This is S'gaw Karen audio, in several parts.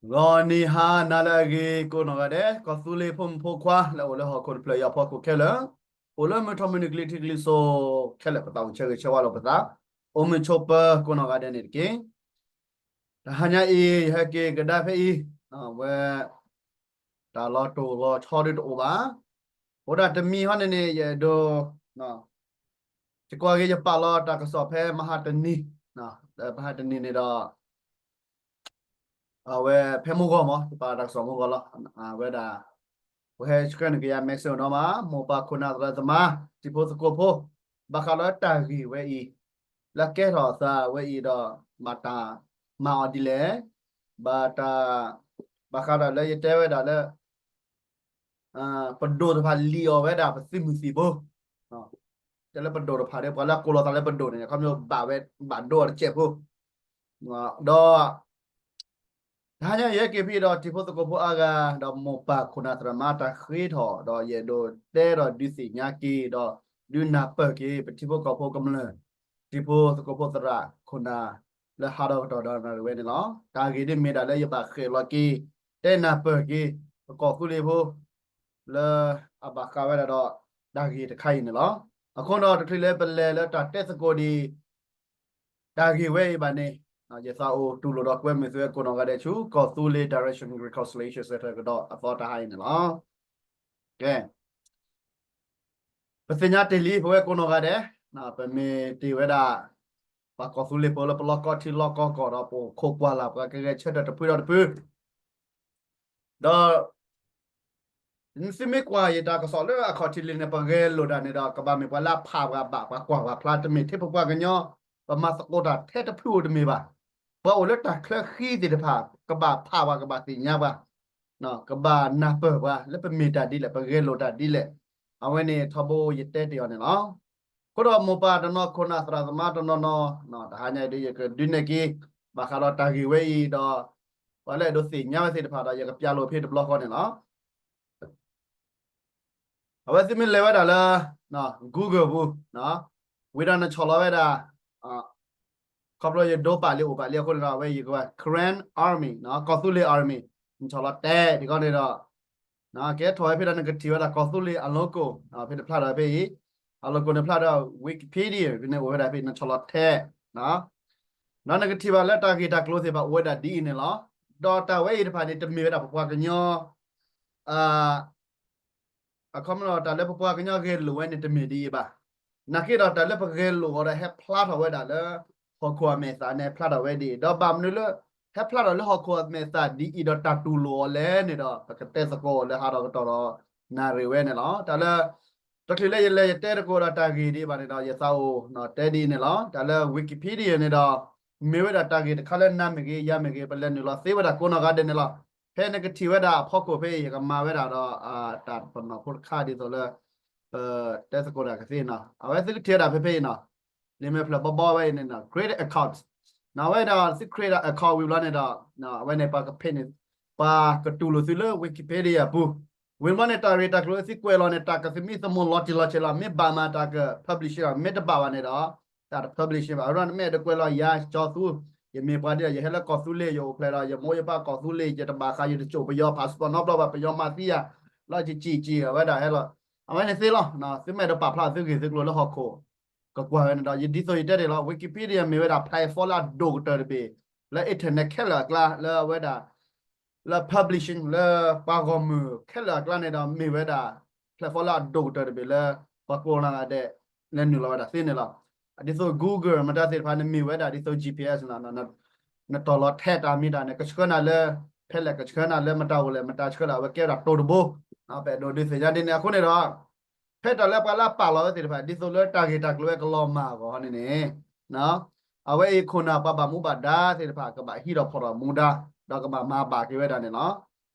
ဂီၤနံၤဟါနၤလၢအဂ့ၤ ကိးနီၢ်ဂၤဒဲး ကီၢ်သူလ့ၤဖိမုၣ်ဖိခွါ လၢအိၣ်လၢဟီၣ်ခိၣ်တဖျၢၣ်အံၤအဖီခိၣ်ခဲလၢာ်, အိၣ်လၢမုၢ်ထီၣ်မုၢ်နုာ်ကလံၤထံးကလံၤစိးခဲလၢာ် ပသးအိၣ်ဆၢဂ့ၤဆၢဝါလိာ်ပသး, အိၣ်မုာ်ဆိးပၢၤကိးနီၢ်ဂၤဒဲးန့ၣ်တက့ၢ်. တဟါညါအံၤ ယဟဲက့ၤကဒါဖဲအံၤ, ဝဲ တၢ်လီၤတိၢ်လီၤဆီဒုတအိၣ်ဘၣ်. အိၣ်ဒၣ်တမံၤဟီန့ၣ်န့ၣ် ယအဲၣ်ဒိး ယကွၢ်က့ၤယပာ်လီၤတၢ်ကစီၣ်ဖဲမဟါတနံၤ, မဟါတနံၤန့ၣ်ဒီး အဝဲဖဲမိၢ်ဂီၢ်မး ယပာ်တၢ်ကစီၣ်မိၢ်ဂီၢ်လီၤ. အဝဲဒၣ် ပဟဲဆှၢနုာ်က့ၤယၤ message နီၤမး မိၢ်ပၢ်ခိၣ်နၢ်သရၣ်သမါ တံၤဖိသကိးဖိ ဘၣ်ဃးဒီးတၢ်ဂ့ၢ်ဝဲအံၤ လၢကဲထီၣ်သးဝဲအံၤဒီး ဘၣ်တၢ်မၤအီၤဒ်လဲၣ်, ဘၣ်တၢ် ဘၣ်ဃးဒီးလၢယတဲဝဲဒၣ်လၢ ပဒိၣ်တဖၣ်လံၣ်အီၣ်ဝဲဒၣ်ပသုးမုၢ်သံၣ်ဘိ, တဲလၢပဒိၣ်တဖၣ်ဒီး ပှၤလၢအကိးလီၤသးလၢပဒိၣ်န့ၣ် ခီဖျိဘၣ်ဝဲ ဘၣ်ဒိအီၤတစဲးဖိ, ဒီး တဟါညါယဟဲက့ၤဖဲဒီး တံၤဖိသကိးဖိအါဂၤ ဒီးမိၢ်ပၢ်ခိၣ်နၢ်သရၣ်သမါတၢ်ဃ့ထီၣ် ဒီးယအဲၣ်ဒိးတဲဒီးဒုးသ့ၣ်ညါက့ၤ ဒီးဒုးနၢ်ပၢၢ်က့ၤ ပထံဖိကီၢ်ဖိကမျၢၢ် တံၤဖိသကိးဖိသရၣ်ခိၣ်နၢ် လၢဟးထီၣ်ကတီၢ်ဒီးနၣ်ရံၣ်ဝဲန့ၣ်လီၤ. တၢ်ဂ့ၢ်ဒ်မ့ၢ်ဒၣ်လၢယဘၣ်ဃ့ၢ်လီၤက့ၤ တဲနၢ်ပၢၢ်က့ၤ ပကီၢ်သူလ့ၤဖိ လၢအဘၣ်ဃးဝဲဒၣ်ဒီး တၢ်ဂ့ၢ်တခါအံၤန့ၣ်လီၤ. အဃိဒီးတချုးလၢပလဲၤလၢတၢ်တဲသကိးဒံး တၢ်ဂ့ၢ်ဝဲအံၤဘၣ်န့ၣ် ယသးအိၣ်တူၢ်လိာ်ဒီးကွဲမုာ်သုဝဲကိးနီၢ်ဂၤဒဲးဆူ ကီၢ်သူလ့ၤ Direction Reconciliation Center ကဒီးအသီတဟါအံၤန့ၣ်လီၤ. ကဲ ပသ့ၣ်ညါတ့ၢ်လံ ပဝဲကိးနီၢ်ဂၤဒဲး, ပမ့ၢ်တ့ၢ်ဝဲဒၣ် ပှၤကီၢ်သူလ့ၤဖိလၢပလီၢ်ကီၢ်ထံလီၢ်ကီၢ်ကီၢ်ဒီး ပအိၣ်ခိးကွၢ်လၢ် ပှၤကဂဲၤဆၢထၢၣ်တဖုဒီးတဖု ဒီး သုမ့ၢ်ကွၢ်ယတၢ်ကစီၣ်လၢအခီၣ်ထံးလံာ်န့ၣ် ပဂဲၤလိာ်တၢ်န့ၣ်ဒီး ကဘၣ်မ့ၢ်ပှၤလၢအဖးပှၤဘၣ် ပှၤကွၢ်ပှၤဖျါ တမ့ၢ်ထဲပပှၤကညီ ပမၤသကိးတၢ်ထဲတဖုအိၣ်တမ့ၢ်ဘၣ်. ပှၤအိၣ်လၢတၢ်ချၢဃံသ့ၣ်တဖၣ် ကဘၣ်ဖးပှၤ ကဘၣ်သ့ၣ်ညါပှၤ ကဘၣ်နၢ်ပၢၢ်ပှၤ လၢပမ့ၢ်တၢ်ဒ်လဲၣ် ပဂဲၤလိာ်တၢ်ဒ်လဲၣ်. အဝဲန့ၣ်ထီဘိယတဲတ့ၢ်အီၤန့ၣ်လီၤ. အဃိဒီးမိၢ်ပၢ်တနီၤခိၣ်နၢ်သရၣ်သမါတနီၤနီၤ တဟါညါအံၤဒ်ယကဒုးနဲၣ်က့ၤ ဘၣ်ဃးဒီးတၢ်ဂ့ၢ်ဝဲအံၤဒီး ပှၤလၢအဲၣ်ဒိးသ့ၣ်ညါဝဲသ့ၣ်တဖၣ်ဒီး ယကပျၢ်လိာ်ဖဲတဘျီဃီန့ၣ်လီၤ. အဝဲသုမ့ၢ်လဲၤဝဲဒၣ်လၢ Google ပူၤ ဝံၤဒီးနဆီၣ်လီၤဝဲဒၣ် ခီဖျိယဒိပာ်လံအိၣ်ပာ်လံအဃိန့ၣ်ဒီး အဝဲယကဝဲ Karen Army ကီၢ်သူလ့ၤ Army နဆီၣ်လီၤတဲာ်ဒ်ကီးန့ၣ်ဒီး ကဲထီၣ်ဝဲဖဲဒီးနကထံၣ်ဝဲဒၣ်ကီၢ်သူလ့ၤအ logo ဖဲနဖျါထီၣ်ဖဲအံၤ အ logo နဖျါဒီး Wikipedia ဖဲန့ၣ်အိၣ်ဝဲဒၣ်ဖဲ နဆီၣ်လီၤထဲး ဒီးနကထံၣ်ဘၣ်လၢတၢ်ဂ့ၢ်တၢ်ကျိၤသ့ၣ်တဖၣ်အိၣ်ဝဲဒၣ်ဒ်အံၤန့ၣ်လီၤ. ဒီးတၢ်ဝဲအံၤတဖၣ်န့ၣ် တမ့ၢ်ဝဲဒၣ်ပပှၤကညီ အခီပညီတၢ်လၢပပှၤကညီဂဲၤလိာ်ဝဲန့ၣ် တမ့ၢ်ဒ်အံၤဘၣ်. နာ်က့ဒီးတၢ်လၢပဂဲၤလိာ်အီၤဒီးဟဲဖျါထီၣ်ဝဲဒၣ်လၢ ဟီၣ်ခိၣ်အမဲာ်သၣ်န့ၣ် ဖျါထီၣ်ဝဲဒ်အံၤ ဒီးဘၣ်မနုၤလၢ ဟဲဖျါထီၣ်လၢဟီၣ်ခိၣ်အမဲာ်သၣ်ဒ်အံၤဒီးတၢ်တူၢ်လိာ်အီၤလဲၣ်န့ၣ်ဒီး ပကတဲသကိးအီၤလၢဟးထီၣ်ကတီၢ်ဒီး နၣ်ရံၣ်ဝဲန့ၣ်လီၤ. တၢ်လၢ တချုးလၢယလဲၤယတဲသကိးဒီးတၢ်ဂ့ၢ်ဒ်အံၤဘၣ်န့ၣ်ဒီး ယသးအိၣ်တဲဒ်အံၤန့ၣ်လီၤ. တၢ်လၢ Wikipedia န့ၣ်ဒီး မ့ၢ်ဝဲဒၣ်တၢ်ဂ့ၢ်တခါလၢနၤမ့ၢ်ဂ့ၤ ယၤမ့ၢ်ဂ့ၤ ပလဲၤနုာ်လီၤသ့ဝဲဒၣ်ကိးနီၢ်ဂၤဒဲးန့ၣ်လီၤ. ဖဲနကထံၣ်ဝဲဒၣ်အဖီခိၣ်ဖဲအံၤ ယကမၤဝဲဒၣ်ဒီး တၢ်ပနီၣ်ဖိတခါဒ်သိးလၢ ပတဲသကိးတၢ်ကသ့နီၤ အဝဲသုကထံၣ်ဝဲဒၣ်ဖဲဖဲအံၤနီၤ လံာ်မဲာ်ဖျၢၣ်ဘီဘီဝဲအံၤန့ၣ်နီၤ create account နီၤ အဝဲဒၣ်သု create account ဝံၤဘျီန့ၣ်ဒီး အဝဲန့ၣ်ပှၤကဖ့ၣ်န့ၣ် ပှၤကတူၢ်လိာ်သုလၢ Wikipedia ပူၤ ဝံၤဘျီန့ၣ် တၢ်ဂ့ၢ်တၢ်ကျိၤသုကွဲးလီၤန့ၣ် တၢ်ကသမံသမိးလီၤတံၢ်လီၤဆဲးလီၤ မ့ၢ်ဘၣ်မၤတၢ်က publish လီၤ မ့ၢ်တဘၣ်ဘၣ်န့ၣ်ဒီး တၢ်တ publish ဘၣ် အဝဲဒၣ်နမ့ၢ်အဲၣ်ဒိးကွဲးလီၤယၤကၠီသူ ယမ့ၢ်ပှၤဒ်ဒီး ယဟဲလၢကီၢ်သူလ့ၤ ယအိၣ်ဖျဲၣ်ဒီး ယမိၢ်ယပၢ်ကီၢ်သူလ့ၤ ယတဘၣ်ဃး ယတစိာ်ပယီၤ passport နီတဘျီဘၣ် ပယီၤမၤသံယၤ လီၤယစံၣ်စံၣ်အဝဲဒၣ်ဟဲလီၤ အဝဲန့ၣ်သ့လီၤ သုမ့ၢ်အဲၣ်ဒိးပာ်ဖျါသုဂ့ၢ်သုကျိၤလၢဟီၣ်ခိၣ် ကကွၢ်ဝဲန့ၣ်ဒီး ယဒ်သိးယတဲတ့ၢ်လီၤ Wikipedia မ့ၢ်ဝဲဒၣ် platform လၢအဒိၣ်ကတၢၢ်တဘ့ၣ် လၢ internet ခဲလၢာ်အကျါ လၢအဝဲဒၣ် လၢ publishing လၢပှၤဂီၢ်မုၢ်ခဲလၢာ်အကျါန့ၣ်ဒီး မ့ၢ်ဝဲဒၣ် platform လၢအဒိၣ်ကတၢၢ်တဘ့ၣ်လၢ ပှၤကိးနီၢ်ဂၤဒဲး လဲၤနုာ်လီၤဝဲဒၣ်သ့န့ၣ်လီၤ. ဒ်သိး Google မတၤသ့ၣ်တဖၣ်န့ၣ် မ့ၢ်ဝဲဒၣ်ဒ်သိး G P S နီၤ နတီၢ်လီၤထဲတၢ်မ့ၢ်တၢ်န့ၣ် ကဆှၢနၤလၢ ဖဲလဲၣ် ကဆှၢနၤလၢမတၤအိၣ်လဲၣ် မတၤဆှၢလၢအဝဲကဲဝဲဒၣ်တိၤတဘိ ပအဲၣ်ဒိးဒုးသ့ၣ်ညါဒ်န့ၣ်အဃိန့ၣ်ဒီး ဖဲတၢ်လၢပှၤလၢအပာ်လီၤဝဲသ့ၣ်တဖၣ် ဒ်သိးလၢတၢ်ဂ့ၢ်တၢ်ကျိၤဝဲကလီၤမၢ်အဂီၢ်န့ၣ်န့ၣ် အဝဲအံၤခိၣ်နၢ်ပှၤဘၣ်မူဘၣ်ဒါသ့ၣ်တဖၣ် ကဘၣ်ဟံးထီၣ်ဖီၣ်ထီၣ်မူဒါ ဒီးကဘၣ်မၤဘၣ်က့ၤဝဲဒၣ်န့ၣ်လီၤ.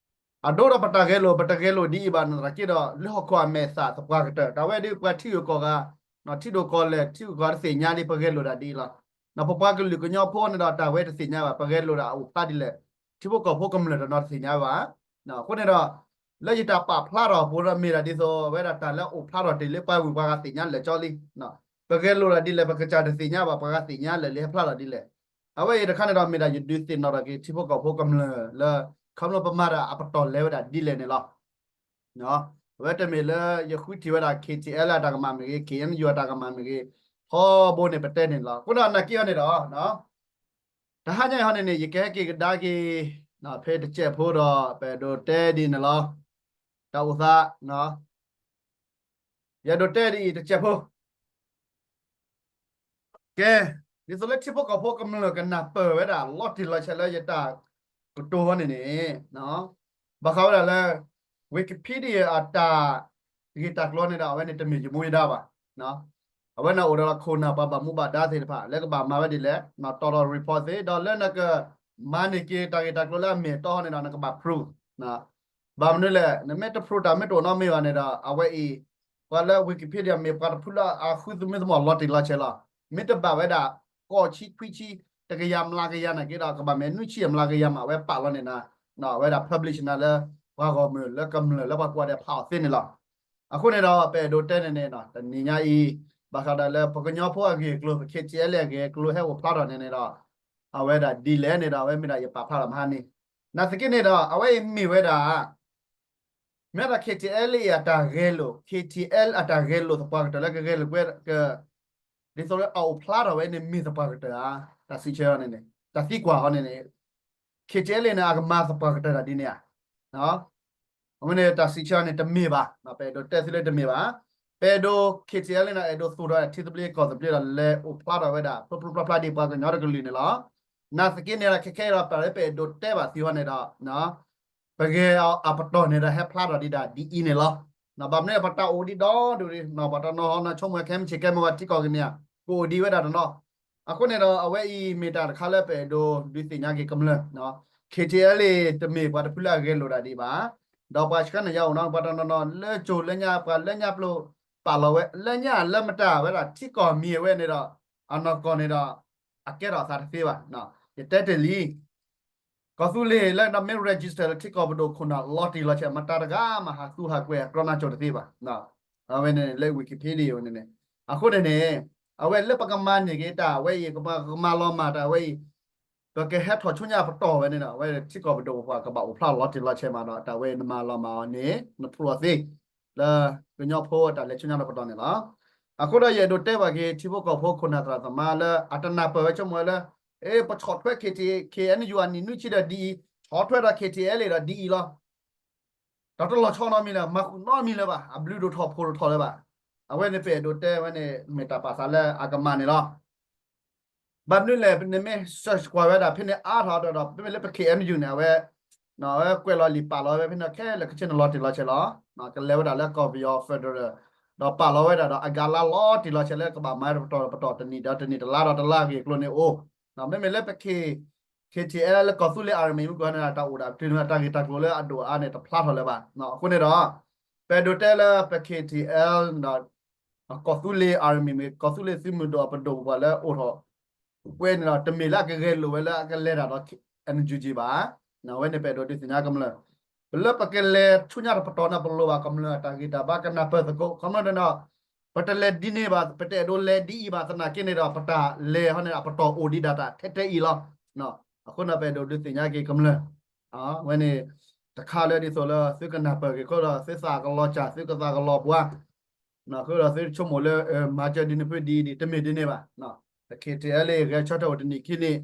အဒိဒီးပတၢ်ဂဲၤလိာ် ပတဂဲၤလိာ်ဒ်အံၤဘၣ်န့ၣ်သနာ်က့ဒီး လၢဟီၣ်ခိၣ်အမဲာ်သၣ်သပှၢ်ကတၢၢ် တၢ်ဝဲဒ်ပှၤထံဂုၤကီၢ်ဂၤ ထံဒိၣ်ကီၢ်လဲၢ် ထံဂုၤကီၢ်ဂၤတသ့ၣ်ညါလံ ပဂဲၤလိာ်ဒၣ်ဒ်အံၤလီၤ. ပပှၤကလုာ်ကညီဖိန့ၣ်ဒီး တၢ်ဝဲတသ့ၣ်ညါဘၣ် ပဂဲၤလိာ်ဒၣ်အအိၣ်ဖျါဒ်လဲၣ် ထံဖိကီၢ်ဖိကမျၢၢ်တနီၤတသ့ၣ်ညါဘၣ်. အဃိန့ၣ်ဒီး လၢယတၢ်ပာ်ဖျါထီၣ်အပူၤဒီး မ့ၢ်ဒၣ်ဒ်သိးဝဲဒၣ်တၢ်လၢအအိၣ်ဖျါထီၣ်တ့ၢ်လၢပှၤဂုၤပှၤဂၤသ့ၣ်ညါလၢာ်ကၠီလံ ပဂဲၤလိာ်ဒၣ်ဒ်လဲၣ် ပကစၢ်တသ့ၣ်ညါဘၣ် ပှၤဂၤသ့ၣ်ညါလၢာ်လံ ဟဲဖျါထီၣ်ဒ်လဲၣ်. အဝဲအံၤတခါန့ၣ်ဒီး မ့ၢ်ဒၣ်ယဒုးသ့ၣ်နီၣ်ထီၣ်က့ၤ ထံဖိကီၢ်ဖိကမျၢၢ်လၢ ခီဖျိပမၤတၢ်အပတီၢ်လဲၤဝဲဒၣ်ဒ်လဲၣ်န့ၣ်လီၤ. အဝဲတမ့ၢ်လၢယဃုထံၣ်ဝဲဒၣ် KTLA အတၢ်ကမၣ်မ့ၢ်ဂ့ၤ, KNU အတၢ်ကမၣ်မ့ၢ်ဂ့ၤ, ထီဘိန့ၣ်ပတဲန့ၣ်လီၤ. အဃိဒီးနာ်က့ဟီန့ၣ်ဒီး တဟါညါအံၤဟီန့ၣ်န့ၣ် ယကဟဲက့ၤကဒါက့ၤ ဖဲတစဲးဖိဒီး ပအဲၣ်ဒိးတဲဒ်န့ၣ်လီၤ. တၢ်အိၣ်သး ယအဲၣ်ဒိးတဲဒ်အံၤတစဲးဖိ ကဲ, ဒ်သိးလၢထံဖိကီၢ်ဖိကမျၢၢ်ကနၢ်ပၢၢ်ဝဲဒၣ်လီၤတံၢ်လီၤဆဲးလၢယတၢ်ကတိၤဟီန့ၣ်န့ၣ်, ဘၣ်ဃးဝဲဒၣ်လၢ Wikipedia အတၢ်ဂ့ၢ်တၢ်ကျိၤန့ၣ်ဒီး အဝဲန့ၣ်တမ့ၢ်ယမူယဒါဘၣ်. အဝဲန့ၣ်အိၣ်ဒီးခိၣ်နၢ်ပှၤဘၣ်မူဘၣ်ဒါသ့ၣ်တဖၣ် လၢကဘၣ်မၤဝဲဒ်လဲၣ်, တီၢ်ဒီး report သ့, ဒီးလၢနကမၤန့ၢ်က့ၤတၢ်ဂ့ၢ်တၢ်ကျိၤလၢအမ့ၢ်အတီဟီန့ၣ်ဒီး နကဘၣ် prove ဘၣ်မနုၤလဲၣ်, နမ့ၢ်တ prove တၢ်မ့ၢ်တအိၣ်နီတမံၤဘၣ်န့ၣ်ဒီး အဝဲအံၤ ပှၤလၢ Wikipedia မ့ၢ်ပှၤတဖုလၢအဃုသမံသမိးလီၤတံၢ်လီၤဆဲးလီၤ. မ့ၢ်တဘၣ်ဝဲဒၣ် ကီၢ်ဆံခွံဆံ တကယၤမျးကယၤနာ်က့ဒီး ကဘၣ်မ့ၢ်နွံဆံမျးကယၤမး အဝဲပာ်လီၤန့ၢ်နၤ, အဝဲဒၣ် publish နၤလၢ ပှၤဂီၢ်မုၢ်လၢကမျၢၢ်လၢပှၤကိးဂၤဒဲးဖးအီၤသ့န့ၣ်လီၤ. အဃိန့ၣ်ဒီး ပအဲၣ်ဒိးတဲန့ၣ်န့ၣ် တနံၤညါအံၤ ဘၣ်ဃးဒီးလၢပကညီဖိအဂ့ၢ်အကျိၤ ပ KTLA အဂ့ၢ်အကျိၤဟဲအိၣ်ဖျါထီၣ်န့ၣ်န့ၣ်ဒီး အဝဲဒၣ်ဒ်လဲၣ်န့ၣ်ဒီး အဝဲမ့ၢ်ဒၣ်ယပာ်ဖျါထီၣ်မဟါန့ၣ်, နာ်သက့န့ၣ်ဒီး အဝဲအံၤမ့ၢ်ဝဲဒၣ် မ့ၢ်ဒၣ် KTLA အတၢ်ဂဲၤလိာ်, KTLA အတၢ်ဂဲၤလိာ်သပှၢ်ကတၢၢ်လၢကဂဲၤလိာ်ကွဲ ဒ်သိးလၢအအိၣ်ဖျါထီၣ်ဝဲန့ၣ်မ့ၢ်သပှၢ်ကတၢၢ်ဧါ, တၢ်စံးဆၢန့ၣ်န့ၣ် တၢ်သံကွၢ်ဟီန့ၣ်န့ၣ် KTLA န့ၣ် အကမၤသပှၢ်ကတၢၢ်တၢ်ဒ်န့ၣ်ဧါ. အဝဲန့ၣ်တၢ်စံးဆၢန့ၣ်တမ့ၢ်ဘၣ်, ပအဲၣ်ဒိးတဲသုလၢတမ့ၢ်ဘၣ်. ပအဲၣ်ဒိး KTLA န့ၣ် အဲၣ်ဒိးသူၣ်ထီၣ်ထံသဘျ့ကီၢ်သဘျ့ဒီး လဲၤအိၣ်ဖျါထီၣ်ဝဲဒၣ် ဖျိဖျိဖျါဖျါဒ်ပှၤကညီတကလုာ်န့ၣ်လီၤ. နာ်သက့န့ၣ်ဒီး ခဲခဲအံၤဒီး ပာ်လၢပအဲၣ်ဒိးတဲဘၣ်သုဟီန့ၣ်ဒီး ပဂဲၤအီၤအပတီၢ်န့ၣ်ဒီး ဟဲဖျါထီၣ်ဒံးဒၣ်ဒ်အံၤန့ၣ်လီၤ. ဘၣ်မနုၤပတၢ်အိၣ်ဒံးဒီဒူၣ်ဒံး ပှၤတနီၤဟီနီၤ ဆိကမိၣ်ခဲမုၢ်ဆ့ၣ်ကဲမုၢ်ဝါထံကီၢ်ကန့ၢ်ဧါ, ကအိၣ်ဒံးဝဲဒၣ်တနီၤ. အဃိန့ၣ်ဒီး အဝဲအံၤမ့ၢ်တၢ်တခါလၢပအဲၣ်ဒိးဒုးသ့ၣ်ညါက့ၤကမျၢၢ် KTLA တမ့ၢ်ပှၤတဖုလၢအဂဲၤလိာ်ဒၣ်ဒံးဘၣ်. ဒီးပှၤဆှၢန့ၢ်ယၤအိၣ်နီၤ ပှၤတနီၤနီၤ လၢကၠိလၢညါ ပှၤလၢညါပျိ ပာ်လီၤဝဲ လၢညါလၢမတၤဝဲဒၣ် ထံကီၢ်မံၤအဝဲန့ၣ်ဒီး အနီၢ်ကီၢ်န့ၣ်ဒီး အကဲထီၣ်အသးတသ့ဘၣ်. ယတဲတ့ၢ်လံ ကီၢ်သူလ့ၤလၢမ့ၢ် register လၢထံကီၢ်ပဒိၣ်ခိၣ်နၢ်လီၤတံၢ်လီၤဆဲး မတၤတဂၤမးဟးသူဟးကွဲးအကြီနါကၠိတသ့ဘၣ်. အဝဲန့ၣ်လၢ Wikipedia အံၤန့ၣ်န့ၣ် အဃိန့ၣ်န့ၣ် အဝဲလၢပကမၤန့ၢ်က့ၤတၢ်အဝဲအံၤ ပကမၤလီၤမၢ်တၢ်အဝဲအံၤ ပကဟဲထီၣ်ဆူညါပတီၢ်ဝဲန့ၣ်ဒီး အဝဲထံကီၢ်ပဒိၣ်ပပှၢ်ကဘၣ်အိၣ်ဖျါလီၤတံၢ်လီၤဆဲးမးဒီး တၢ်ဝဲနမၤလီၤမၢ်အီၤန့ၣ် နဖျိအီၤသ့ လၢကညီဖိတၢ်လဲၤဆူညါတပတီၢ်န့ၣ်လီၤ. အဃိဒီးယအဲၣ်ဒိးတဲဘၣ်က့ၤ ထံဖိကီၢ်ဖိခိၣ်နၢ်သရၣ်သမါလၢအတနၢ်ပၢၢ်ဝဲဆိကမိၣ်ဝဲလၢ အ့ ပဆီၣ်ထွဲ K T K N U အနံၣ်နွံဆံဒီးဒ်အံၤ, ဆီၣ်ထွဲဒီး K T L A ဒီးဒ်အံၤလီၤ. ဒီးတလီၤဆီနီတမံၤလၢၤ မၤဃုာ်နီတမံၤလၢၤဘၣ်, အဘျုးဒိၣ်ထီၣ်ဖှိၣ်ဒိၣ်ထီၣ်လၢၤဘၣ်. အဝဲန့ၣ်ပအဲၣ်ဒိးတဲဝဲန့ၣ် မ့ၢ်တၢ်ပာ်သးလၢအကမၣ်န့ၣ်လီၤ. ဘၣ်မနုၤလဲၣ် နမ့ၢ် search ကွၢ်ဝဲဒၣ်ဖဲန့ၣ်အါထီၣ်ဒီး မ့မ့ၢ်လၢပ K N U န့ၣ် အဝဲ အဝဲကွဲးလီၤလံာ်ပာ်လီၤဝဲဖဲန့ၣ်ခဲလၢာ်ခဲဆ့န့ၣ်လီၤတံၢ်လီၤဆဲးလီၤ. ကလဲၤဝဲဒၣ်လၢကီၢ်ပယီၤ federal ဒီးပာ်လီၤဝဲဒၣ်ဒီးအကၤလါလီၤတံၢ်လီၤဆဲးလၢကဘၣ်မၤတပတီၢ်တပတီၢ်တနံၣ်ဒီးတနံၣ်တလါဒီးတလါဂ့ၢ်ကျိၤန့ၣ်အိၣ်. မ့မ့ၢ်လၢပ K K T L လၢကီၢ်သူလ့ၤ army မ့ၢ်ကွၢ်န့ၣ် တၢ်အိၣ်ဒၣ်တုၤန့ၣ် တၢ်ဂ့ၢ်တၢ်ကျိၤလၢအဒိၣ်အါန့ၣ် တဖျါထီၣ်လၢၤဘၣ်. အဃိန့ၣ်ဒီး ပအဲၣ်ဒိးတဲလၢပ K T L ဒီး ကီၢ်သူလ့ၤ army မ့ၢ် ကီၢ်သူလ့ၤသုးမုၢ်ဒိၣ်အပဒိၣ်ပပှၢ်လၢအိၣ်ထီၣ် ကွဲးန့ၣ်ဒီး တမ့ၢ်လၢအကဂဲၤလိာ်ဝဲလၢအကလဲၤတၢ်ဒီး N U G ဘၣ်. အဝဲန့ၣ်ပအဲၣ်ဒိးဒုးသ့ၣ်ညါကမျၢၢ် လၢပကလဲၤဆူညါတပတီၢ်န့ၣ် ပလိၣ်ဘၣ်ကမျၢၢ်တၢ်ဂံၢ်တၢ်ဘါကနၢ်ပၢၢ်သကိး ခီဖျိန့ၣ်ဒီး ပတလဲၤဒ်န့ၣ်ဘၣ် ပတအဲၣ်ဒိးလဲၤဒ်အံၤဘၣ် သနာ်က့န့ၣ်ဒီး ပတၢ်လဲၤဟီန့ၣ် အပတီၢ်အိၣ်ဒံးဒၣ်တၢ်ထဲထဲအံၤလီၤ. အဃိန့ၣ် ပအဲၣ်ဒိးဒုးသ့ၣ်ညါက့ၤကမျၢၢ် အဝဲန့ၣ် တခါလၢဒ်သိးလၢသုကနၢ်ပၢၢ်က့ၤ ခိၣ်ဒီးသုသးကလီၤစၢ် သုကသးကလီၤပှၤ အဃိဒီးသုဆိကမိၣ်လၢ မၤစၢၤဒ်န့ၣ်ဖုဒ်အံၤဒ် တမ့ၢ်ဒ်န့ၣ်ဘၣ်. ပ K T L ဂဲၤဆၢထၢၣ်အိၣ်တနံၣ်ခံနံၣ်ဒီး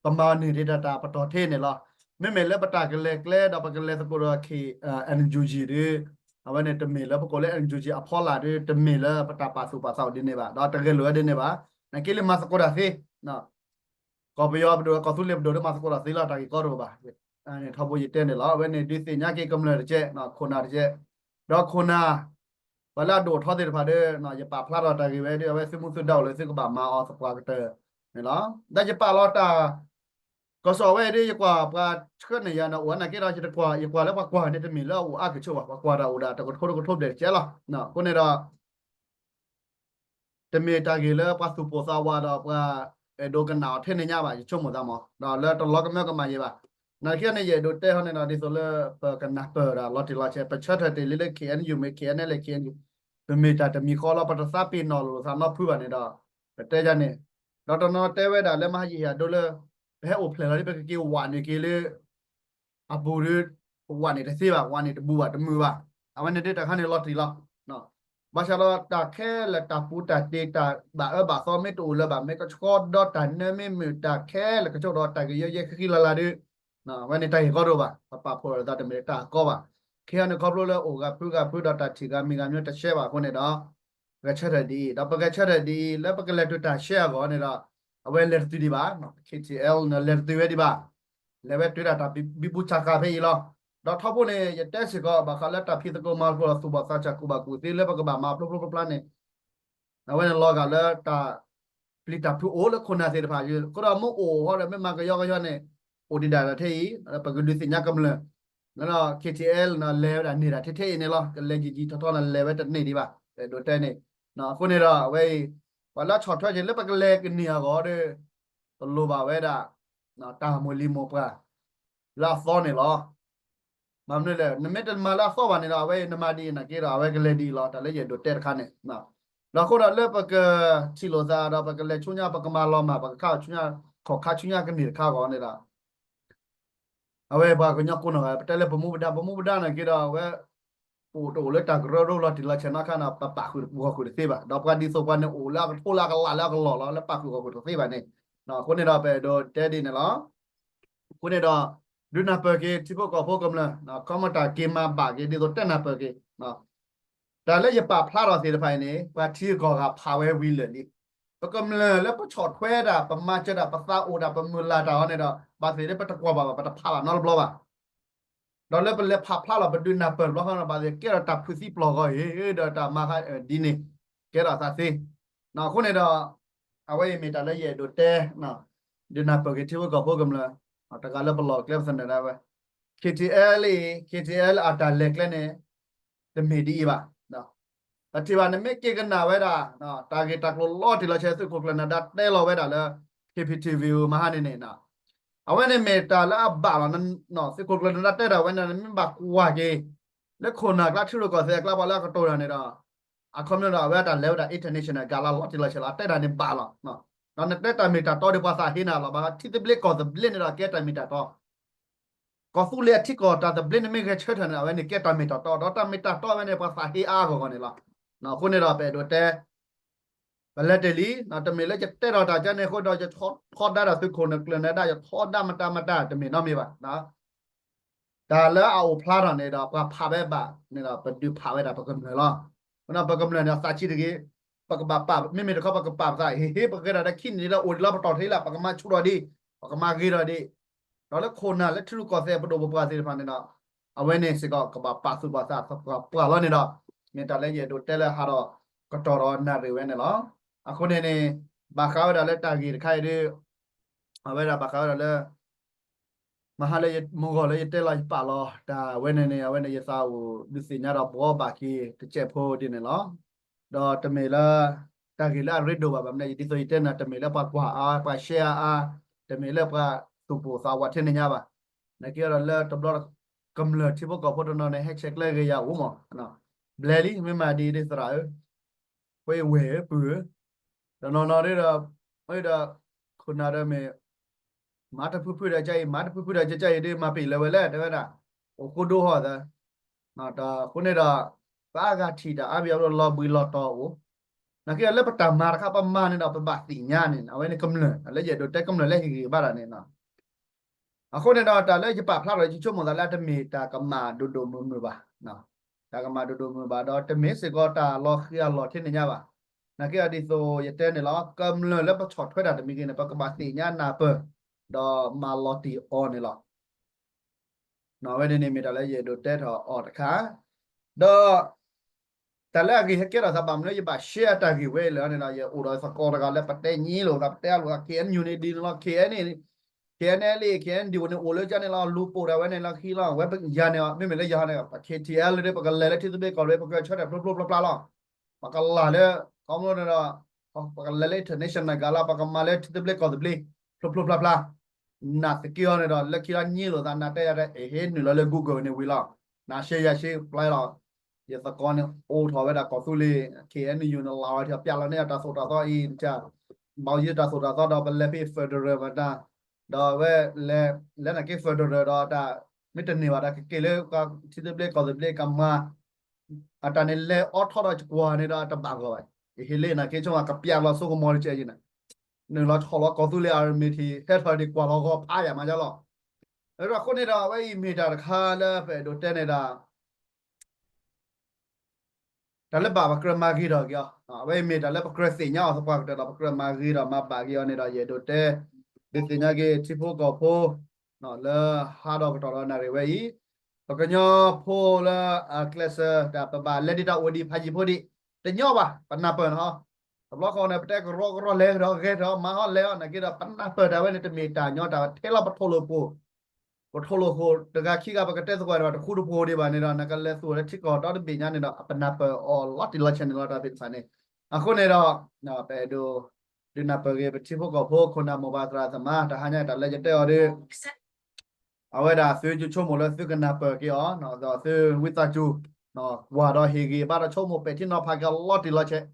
ပမၤန့ၢ်ဒံးတၢ်တၢ်ပတီၢ်ထဲန့ၣ်လီၤ. မ့မ့ၢ်လၢပတၢ်ကလဲၤကျဲဒီးပကလဲၤသကိးဒီး K N U G ဒီး အဝဲန့ၣ်တမ့ၢ်လၢပကိးလၢ N U G အဖီလာ်ဒီး တမ့ၢ်လၢပတၢ်ပာ်သူၣ်ပာ်သးအိၣ်ဒ်န့ၣ်ဘၣ် ဒီးတဂဲၤလိာ်ဝဲဒ်န့ၣ်ဘၣ်. နာ်က့လၢမၤသကိးတၢ်သ့ ကီၢ်ပယီၤပဒိၣ် ကီၢ်သူလ့ၤပဒိၣ်ဒီးမၤသကိးတၢ်သ့လီၤ တၢ်ဂ့ၢ်ကီတအိၣ်ဘၣ်. ထီဘိယတဲန့ၣ်လီၤ အဝဲန့ၣ်ဒုးသ့ၣ်ညါက့ၤကမျၢၢ်တကဲး ခိၣ်နၢ်တကဲး ဒီးခိၣ်နၢ် ပှၤလၢအဒိၣ်ထီသ့ၣ်တဖၣ်ဒီး ယပာ်ဖျါထီၣ်တၢ်ဂ့ၢ်ဝဲဒီး အဝဲသုမူသုဒါအိၣ်လၢသုကဘၣ်မၤအီၤသပှၢ်ကတၢၢ်န့ၣ်လီၤ. ဒီးယပာ်လီၤတၢ် ကစီၣ်ဝဲဒီး ယကွၢ်ပှၤဆှၢန့ၢ်ယၤန့ၣ် အိၣ်အါနာ်က့ဒီး ယတကွၢ် ယကွၢ်လၢပှၤကွၢ်န့ၣ်တမ့ၢ်လၢအအိၣ်အါကဆိးဘၣ် ပှၤကွၢ်တၢ်အိၣ်ဒၣ်တကထိတကထိဘျဲၣ်တကဲးလီၤ. အဃိန့ၣ်ဒီး တမ့ၢ်တၢ်ဂ့ၢ်လၢပှၤသူၣ်ပိၢ်သးဝးဒီးပှၤအဲၣ်ဒိးကနၣ်အီၤထဲန့ၣ်ညါဘၣ် ယဆိကမိၣ်သးမး ဒီးလၢတလီၤကမၢကမၣ်ယံၤဘၣ်. နာ်က့န့ၣ် ယအဲၣ်ဒိးတဲဟီန့ၣ်ဒီး ဒ်သိးလၢပကနၢ်ပၢၢ်ဒၣ်လီၤတံၢ်လီၤဆဲး ပဆၢထၢၣ်တ့ၢ်လံလၢ K N U မ့ၢ် K N L K N U ပမ့ၢ်တၢ်တမံၤဃီလီၤ ပတသးပ့ၤနီၣ်လိာ်သးနီတဖုဘၣ်န့ၣ်ဒီး ပတဲယၤန့ၣ် ဒီးတနီၤတဲဝဲဒၣ်လၢမဟါယဟ့ၣ်အဒိလၢ ပဟဲအိၣ်ဖျဲၣ်လီၤဒီး ပကက့ၤဝးန့ၢ်က့ၤလၢ အပူၤဒီး ပဝးန့ၢ်တသ့ဘၣ်, ဝးန့ၢ်တဘူးဘၣ်, တမုာ်ဘၣ်. အဝဲန့ၣ်ဒ်တၢ်ခါန့ၣ်လီၤတံၢ်လီၤ. ဘၣ်ဆၣ်ဒီးတၢ်ခဲလၢာ်တၢ်ပူၤတၢ်တ့တၢ်ဘၣ်အၢဘၣ်သီမ့ၢ်တအိၣ်လၢၤဘၣ် မ့ၢ်ကဆှီဒီးတၢ်နၢမ့ၢ်မုာ်တၢ်ခဲလၢာ်ကဆှီဒီးတၢ်ကယီယဲခံဃံလၤလၤဒီး အဝဲန့ၣ်တၢ်ဂ့ၢ်ကီတအိၣ်ဘၣ်, ပပာ်ဖှိၣ်လိာ်သးတမ့ၢ်တၢ်ကီဘၣ်. ခဲအံၤန့ၣ်ခီဖျိလၢအိၣ်ဂၤဖုဂၤဖုဒီးတၢ်ထံၣ်ဂၤမံၤဂၤမံၤတရှဲဘၣ်အဃိန့ၣ်ဒီး ပကဂဲၤဆၢထၢၣ်ဒ်အံၤ, ဒီးပကဂဲၤဆၢထၢၣ်ဒ်အံၤ လၢပကလဲၤတုၤတၢ်ရှဲအဂီၢ်န့ၣ်ဒီး အဝဲလဲၤတတုၤဒံးဘၣ်, KTLA န့ၣ်လဲၤတတုၤဝဲဒံးဘၣ်. လဲၤဝဲတုၤဒၣ်တၢ်ဘံဘူဆးဃာ်ဖဲအံၤလီၤ. ဒီးထီဘိန့ၣ် ယတဲစ့ၢ်ကီး ဘၣ်ဃးလၢတၢ်ဖံးသကိးမၤသကိးဒီးသူၣ်ဘီၣ်သးစၢ်ကူၣ်ဘၣ်ကူၣ်သ့လၢပကဘၣ်မၤဖျိဖျိဖျါဖျါန့ၣ် အဝဲန့ၣ်လီၤဂာ်လၢတၢ်ပျံၤတၢ်ဖုးအိၣ်လၢခိၣ်နၢ်သ့ၣ်တဖၣ်အံၤ, အဃိဒီးမ့ၢ်အိၣ်ဃီဒီးမ့ၢ်မၤကယီကယီန့ၣ် အိၣ်ဒံးဒၣ်ထဲအံၤ, ပကဒုးသ့ၣ်ညါကမျၢၢ်, လၢ KTLA န့ၣ် လဲၤဝဲဒၣ်န့ၢ်ဒၣ်ထဲထဲအံၤန့ၣ်လီၤ. ကလဲၤယံာ်ယံာ်ထီထီန့ၣ် လဲၤဝဲတန့ၢ်ဒံးဘၣ်, အဲၣ်ဒိးတဲန့ၣ်. အဃိန့ၣ်ဒီးအဝဲအံၤ ပှၤလၢဆီၣ်ထွဲက့ၤလၢပကလဲၤကန့ၢ်အဂီၢ်ဒီး ပလိၣ်ဘၣ်ဝဲဒၣ် တၢ်မိၢ်လံၤမိၢ်ပှၢ် လၢအသီန့ၣ်လီၤ. ဘၣ်မနုၤလဲၣ်, နမ့ၢ်တမၤလၢအသီဘၣ်န့ၣ်ဒီး အဝဲအံၤနမၤဒ်အံၤနာ်က့ဒီး အဝဲကလဲၤဒ်အံၤလီၤ, တၢ်လၢယအဲၣ်ဒိးတဲတခါန့ၣ်. ဒီးအဃိဒီးလၢပကထံၣ်လိာ်သးဒီး ပကလဲၤဆူညါ ပကမၤလီၤမၢ် ပကခးဆူညါ ခီၣ်ခါဆူညါကန့ၢ်တခါအဂီၢ်န့ၣ်ဒီး အဝဲပှၤကညီကိးနီၢ်ဂၤ ပတဲလၢပမူပဒါ, ပမူပဒါနာ်က့ဒီး အဝဲ ပအိၣ်တအိၣ်လၢတၢ်ကရၢကရိလီၤတံၢ်လီၤဆဲးနီတခါန့ၣ် ပပာ်ဃုာ်ဂီၢ်ဃုာ်တသ့ဘၣ်. ဒီးပှၤဒ်သိးပှၤန့ၣ်အိၣ်လၢအကထိလၢအကလးလၢအကလီၢ်လီၤ, လၢပာ်ဃုာ်ဂီၢ်ဃုာ်တသ့ဘၣ်န့ၣ်. အဃိန့ၣ်ဒီးပအဲၣ်ဒိးတဲဒ်န့ၣ်လီၤ. အဃိန့ၣ်ဒီး ဒုးနၢ်ပၢၢ်က့ၤ ထံဖိကီၢ်ဖိကမျၢၢ် ခီမီတၢ်က့ၤမၤဘၣ်က့ၤ ဒ်သိးတဲနၢ်ပၢၢ်က့ၤ တၢ်လၢယပာ်ဖျါထီၣ်သ့ၣ်တဖၣ်အံၤန့ၣ် ပှၤထံဂုၤကီၢ်ဂၤဖးဝဲဝံၤလၢာ်လံ. ပကမျၢၢ်လၢပဆီၣ်ထွဲတၢ် ပမၤစၢၤတၢ် ပသးအိၣ်တၢ် ပမုၢ်လၢ်တၢ်အီၤန့ၣ်ဒီး ဘၣ်သ့ၣ်လၢပတကွၢ်ဘၣ်ဘၣ် ပတဖးဘၣ်နီတဘျီဘၣ်. ဒီးလၢပလဲၤဖးဖျါလီၤ ပဒုးနၢ်ပၢၢ်တဘျီဃီဒီး ဘၣ်သ့ၣ်ကဲထီၣ်တၢ်ဖုးသံပျီၢ်ဂီၤအံၤ ဒီးတၢ်မၤဃါဒ်န့ၣ် ကဲထီၣ်သးသ့. အဃိန့ၣ်ဒီး အဝဲအံၤမ့ၢ်တၢ်လၢယအဲၣ်ဒိးတဲ ဒုးနၢ်ပၢၢ်က့ၤထံဖိကီၢ်ဖိကမျၢၢ် တဂၤလၢပလီၢ်ကျဲပသနၢၣ်ဒၣ်ဝဲ KTLA, KTLA အတၢ်လဲၤကျဲန့ၣ် တမ့ၢ်ဒ်အံၤဘၣ်. ပထံၣ်ဘၣ် နမ့ၢ်က့ၤကနၣ်ဝဲဒၣ် တၢ်ဂ့ၢ်တၢ်ကျိၤလီၤတံၢ်လီၤဆဲး သုးခိၣ်ကျၢၢ်နၢၤဒါတဲလီၤဝဲဒၣ်လၢ K P T V မဟါန့ၣ်န့ၣ် အဝဲန့ၣ်မ့ၢ်တၢ်လၢအဘၣ်လီၤ. သုးခိၣ်ကျၢၢ်နၢၤဒါတဲဒၣ်ဝဲန့ၣ် နမ့ၢ်ဘၣ်ကွၢ်က့ၤ လၢခိၣ်နၢ်ကျါ ထံရူၢ်ကီၢ်သဲးအကျါ ပှၤလၢအကတိၤတၢ်န့ၣ်ဒီး အခီပညီဒီး အဝဲအတၢ်လဲၤဝဲဒၣ် international ဂၤလၢလီၤတံၢ်လီၤဆဲးလီၤ အတဲဒၣ်န့ၣ်ဘၣ်လီၤ. ဒီးနတဲတၢ်မ့ၢ်တၢ်တီဒီး ပှၤသးဟ့နၤလီၤ. ဘၣ်ထံသဘျ့ကီၢ်သဘျ့န့ၣ်ဒီး ကဲတၢ်မ့ၢ်တၢ်တီ ကီၢ်သူလ့ၤအထံကီၢ်တၢ်သဘျ့န့ၣ်မ့ၢ်ဂဲၤဆၢထၢၣ်န့ၣ် အဝဲန့ၣ်ကဲတၢ်မ့ၢ်တၢ်တီ ဒီးတၢ်မ့ၢ်တၢ်တီဝဲန့ၣ် ပှၤသးဟ့အါအါဂီၢ်ဂီၢ်န့ၣ်လီၤ. အဃိန့ၣ်ဒီး ပအဲၣ်ဒိးတဲ ပလဲၤတ့ၢ်လံ တမ့ၢ်လၢယတဲထီၣ်တၢ်ကဲန့ၣ်အဃိဒီး ယထီဒါဒီးသုးခိၣ်နၢၤကျၢၢ်နၢၤဒါ ယထီဒါမတၤမတၤ တမ့ၢ်နီတမံၤဘၣ်. တၢ်လၢအအိၣ်ဖျါထီၣ်န့ၣ်ဒီး ပှၤဖးဝဲဘၣ်န့ၣ်ဒီး ပဒုးဖးဝဲဒၣ်ပကမျၢၢ်လီၤ. ပကမျၢၢ်န့ၣ် သးဆံးတဂ့ၤ, ပကဘၣ်ပာ် မ့မ့ၢ်တခီပကပာ်ပသး ဟ့ၣ်ဟ့ၣ် ပကဂဲၤဒၣ်လၢခံန့ၣ်ဒီး အိၣ်ဒံးလီၤ ပတီၢ်ထီၣ်လံ ပကမၤဆူၣ်ထီၣ်ဒံး, ပကမၤဂ့ၤထီၣ်ဒံး, ဒီးလၢခိၣ်နၢ်လၢထံရူၢ်ကီၢ်သဲးပဒိၣ်ပပှၢ်သ့ၣ်တဖၣ်န့ၣ်ဒီး အဝဲန့ၣ်စ့ၢ်ကီးကဘၣ်ပာ်သူၣ်ပာ်သးပှၤပှၢ်လီၤန့ၣ်ဒီး မ့ၢ်တၢ်လၢယအဲၣ်ဒိးတဲလၢဟးထီၣ်ကတီၢ်ဒီးနၣ်ရံၣ်ဝဲန့ၣ်လီၤ. အဃိန့ၣ်န့ၣ် ဘၣ်ဃးဝဲဒၣ်လၢတၢ်ဂ့ၢ်တခါအံၤဒီး အဝဲဒၣ်ဘၣ်ဃးဝဲဒၣ်လၢ မဟါလၢယမုၢ်ဂီၢ်လၢယတဲလီၤယပာ်လီၤ တၢ်ဝဲန့ၣ်န့ၣ် အဝဲန့ၣ်ယသးအိၣ်ဒုးသ့ၣ်ညါဒီးဘှီဘၣ်က့ၤတစဲးဖိဒ်န့ၣ်လီၤ. ဒီးတမ့ၢ်လၢ တၢ်ဂ့ၢ်လၢအရ့ဒိၣ်ဘၣ် ဘၣ်မနုၤ ယဒ်သိးယတဲန့ၣ် တမ့ၢ်လၢပှၤကွၢ်အါ ပှၤရှဲအါအါ, တမ့ၢ်လၢပှၤသူၣ်ပိၢ်သးဝးထဲန့ၣ်ညါဘၣ်. နာ်က့ဒီးလၢတဘျီ ကမျၢၢ်ထံဖိကီၢ်ဖိတနီၤန့ၣ် ဟဲဆဲးကျၢဂ့ၤယၤအိၣ်မး ဘျဲလံ မ့ၢ်မၤဒ်အံၤဒ်သရၣ်ဧၢ ဝဲအံၤဝဲၢ်ဧၢ ပုၢ်ဧၢ, တနီၤနီၤဒီး ဒီး ခိၣ်နၢ်ဒီးမ့ၢ် မၤတဖုဖုဒီးကါအံၤ မၤတဖုဖုဒီးကါအံၤဒီး မၤပ့ၢ်လၢဝဲလဲၣ် တဲဝဲဒၣ် အိၣ်ဃိဒိဟီၣ်သၢ အဃိန့ၣ်ဒီး ပအါဂၤထံၣ်တၢ်အါဘံအါဘျီလီၤဘှံးလီၤတီၤအိၣ်, နာ်က့ဒီးလၢပတၢ်မၤတခါပမၤန့ၣ်ဒီး ပဘၣ်သ့ၣ်ညါန့ၣ် အဝဲန့ၣ်ကမျၢၢ် လၢယအဲၣ်ဒိးတဲကမျၢၢ်လၢဟ့ၣ်ဂံၢ်ဘါတၢ်န့ၣ် အဃိန့ၣ်ဒီး တၢ်လၢယပာ်ဖျါထီၣ် ယဆိကမိၣ်သးလၢအတမ့ၢ်တၢ်ကမၣ်ဒိၣ်ဒိၣ်မုၢ်မုၢ်ဘၣ်, တၢ်ကမၣ်ဒိၣ်ဒိၣ်မုၢ်ဘၣ်ဒီး တမ့ၢ်စ့ၢ်ကီးတၢ်လီၤဃံၤအလီၢ်ထဲန့ၣ်ညါဘၣ်. နာ်က့ဒီးဒ်သိးယတဲန့ၣ်လီၤ ကမျၢၢ်လၢပဆီၣ်ထွဲတၢ်တမံၤဂ့ၤန့ၣ် ပကဘၣ်သ့ၣ်ညါနၢ်ပၢၢ် ဒီးမၤလီၤတံၢ်အီၤန့ၣ်လီၤ. အဝဲန့ၣ်န့ၣ်မ့ၢ်တၢ်လၢယအဲၣ်ဒိးတဲထီၣ်အီၤတခါ, ဒီး တၢ်လၢအဂ့ၢ်ဟဲကဲထီၣ်သးဘၣ်မနုၤလၢယဘၣ် share တၢ်ဂ့ၢ်ဝဲလၢန့ၣ်ဒီး ယအိၣ်ဒီးသကိးတဂၤလၢပတဲညံလိာ်သး ပတဲအလိာ်သး K N U န့ၣ်ဒ်န့ၣ်လီၤ K N L A K N D O န့ၣ်အိၣ်လၢကန့ၣ်လီၤ လူၤပိာ်ဒၣ်ဝဲန့ၣ်လီၤခံလီၤ ဝဲယၤန့ၣ် မ့မ့ၢ်လၢယၤန့ၣ် K T L ဒီး ပကလဲၤလၢထံသဘျ့ကီၢ်သဘျ့ ပကဆၢထၢၣ်ဖျိဖျိဖျါဖျါလီၤ. ပကလၢ်လၢ ခီဖျိန့ၣ်ဒီး ပကလဲၤလၢ international ဂၤလီၤ ပကမၤလၢထံသဘျ့ကီၢ်သဘျ့ ဖျိဖျိဖျါဖျါ နၢ်သက့အီၤန့ၣ်ဒီး လၢခံလီၤညံလိာ်သး နၢ်တဲယၤဒီး အဟ့ၣ်နုာ်လီၤလၢ Google န့ၣ်ဝံၤလီၤ. နၢ်ရှဲယၤရှဲပျဲလီၤ. ယသကိးန့ၣ် အိၣ်ထီၣ်ဝဲဒၣ်ကီၢ်သူလ့ၤ K N U န့ၣ် လီၤဝဲထီၣ်ပျဲလီၤန့ၢ်တၢ်သိၣ်တၢ်သီအံၤ တၢ် ဘၣ်ယိၣ်တၢ်သိၣ်တၢ်သီဒီး ပလဲၤဖဲ federal မတၤ, ဒီးအဝဲလဲၤ လဲၤနာ်က့ federal ဒီးတၢ် မ့ၢ်တန့ၢ်ဘၣ်ဒီး ကက့ၤလၢထံသဘျ့ကီၢ်သဘျ့ကမၤ အတၢ်န့ၣ်လဲၤအိးထီၣ်ဒီးကွၢ်န့ၣ်ဒီးတဘၣ်ဂီၢ်ဘၣ်. ယဟ့ၣ်လ့နာ်က့ ဆိကမိၣ်ကပျၢ်လီၤစိကမီၤတကဲးယံၤန့ၣ်, နုာ်လီၤဆီၣ်လီၤကီၢ်သူလ့ၤ army ထံး ဟဲထီၣ်ဒံးကွၢ်လီၤဂီၤဖးယၤမးယါလီၤ. အဃိန့ၣ်ဒီး အဝဲအံၤမ့ၢ်တၢ်တခါလၢပအဲၣ်ဒိးတဲန့ၣ်ဒီး တၢ်လၢဘၣ်ပကြၢးမၤဂ့ၤထီၣ်က့ၤအီၤ, အဝဲအံၤမ့ၢ်တၢ်လၢပကြၢးသ့ၣ်ညါအီၤသပှၢ်ကတၢၢ်ဒီး ပကြၢးမၤဂ့ၤဒီးမၤဘၣ်က့ၤအီၤန့ၣ်ဒီး ယအဲၣ်ဒိးတဲ ဒုးသ့ၣ်ညါက့ၤထံဖိကီၢ်ဖိ လၢဟးဒီးကတီၢ်ဒီးနၣ်ရံၣ်ဝဲအံၤ, ပကညီဖိလၢအကျဲးစၢးတၢ်ပဘၣ်လဲၤဒ်တၢ်အိၣ်ဒံးဖးယံၤဖိဒံး တညီဘၣ် ပနၢ်ပၢၢ်န့ၣ်ဟီ, တဘျီဃီန့ၣ် ပတဲကရီကရီလဲၤကဒီးဂဲၤထီၣ်မၤဟီလဲၤအီၤနာ်က့ဒီး ပနၢ်ပၢၢ်တၢ်ဝဲန့ၣ် တမ့ၢ်တၢ်ညီတၢ်ထဲလီၤပထိၣ်လိာ်ပှိၢ် ပထိၣ်လိာ်ဃိတဂၤခံဂၤ ပကတဲသကိးဒီး တဃူတဖိးဒံးဘၣ်န့ၣ်ဒီး နကလဲၤသူၣ်လၢထံကီၢ်ဒီတဘ့ၣ်ညါန့ၣ်ဒီး အပနၢ်ပၢၢ်အီၤလီၤတံၢ်လီၤဆဲးန့ၣ်လီၤ တၢ်သ့ၣ်တဖၣ်န့ၣ်. အဃိန့ၣ်ဒီး ပအဲၣ်ဒိး ဒုးနၢ်ပၢၢ်က့ၤ ပထံဖိကီၢ်ဖိ ခိၣ်နၢ်မိၢ်ပၢ်သရၣ်သမါ တဟါညါတၢ်လၢယတဲအီၤဒီး အဝဲဒၣ်သုကဆိကမိၣ်လၢသုကနၢ်ပၢၢ်က့ၤအီၤ ဒီးသုဝံသးစူၤ ကွၢ်ဒီးဟ့ၣ်ဂံၢ်ဘါဒီးဆိကမိၣ်ပဲာ်ထံနီၤဖးက့ၤအီၤလီၤတံၢ်လီၤဆဲး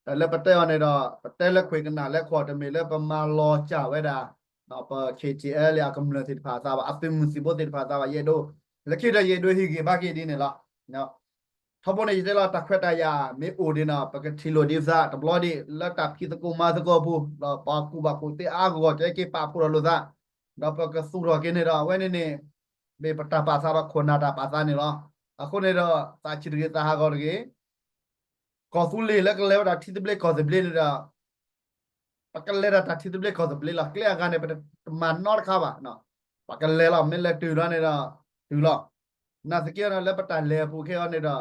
တၢ်လၢပတဲအီၤန့ၣ်ဒီး ပတဲလၢခွံၣ်ကနၣ်လၢခွီၣ် တမ့ၢ်လၢပမၤလီၤစၢ်ဝဲဒၣ် ပ K T L အကမျၢၢ်သ့ၣ်တဖၣ်အသးဘၣ် အသုးမုၢ်သံၣ်ဘိသ့ၣ်တဖၣ်အသးဘၣ် ယအဲၣ်ဒိး လၢခံဒီးယအဲၣ်ဒိးဟ့ၣ်ဂံၢ်ဘါက့ၤဒ်န့ၣ်လီၤ. ထီဘိန့ၣ် ယတဲလီၤတၢ်ခွဲးတၢ်ယာ်မ့ၢ်အိၣ်ဒံးန့ၣ် ပကထံၣ်လိာ်ဒံးပသးတဘျီဒံး လၢတၢ်ဖံးသကိးမၤသကိးအပူၤ ဒီးပှၤကူၣ်ဘၣ်ကူၣ်သ့အါဂီၢ်ကဲက့ၤပာ်ဖှိၣ်ထီၣ်လိာ်သး ဒီးပကသူၣ်ထီၣ်က့ၤန့ၣ်ဒီး အဝဲန့ၣ်န့ၣ် မ့ၢ်ပတၢ်ပာ်သးဒီးခိၣ်နၢ်တၢ်ပာ်သးန့ၣ်လီၤ. အဃိန့ၣ်ဒီး သးဆံးတဂ့ၤသးဟးဂီၤတဂ့ၤ ကီၢ်သူလ့ၤလၢကလဲၤဝဲဒၣ်ထံသဘျ့ကီၢ်သဘျ့န့ၣ်ဒီး ပကလဲၤဒၣ်တၢ်ထံသဘျ့ကီၢ်သဘျ့လီၤ. ကျဲအဂၤန့ၣ် ပတမၤနီတခါဘၣ်. ပကလဲၤလီၤ မ့ၢ်လဲၤတုၤလီၤန့ၣ်ဒီး တုၤလီၤ. နာ်သက့န့ၣ် လၢပတၢ်လဲၤအပူၤခဲအံၤန့ၣ်ဒီး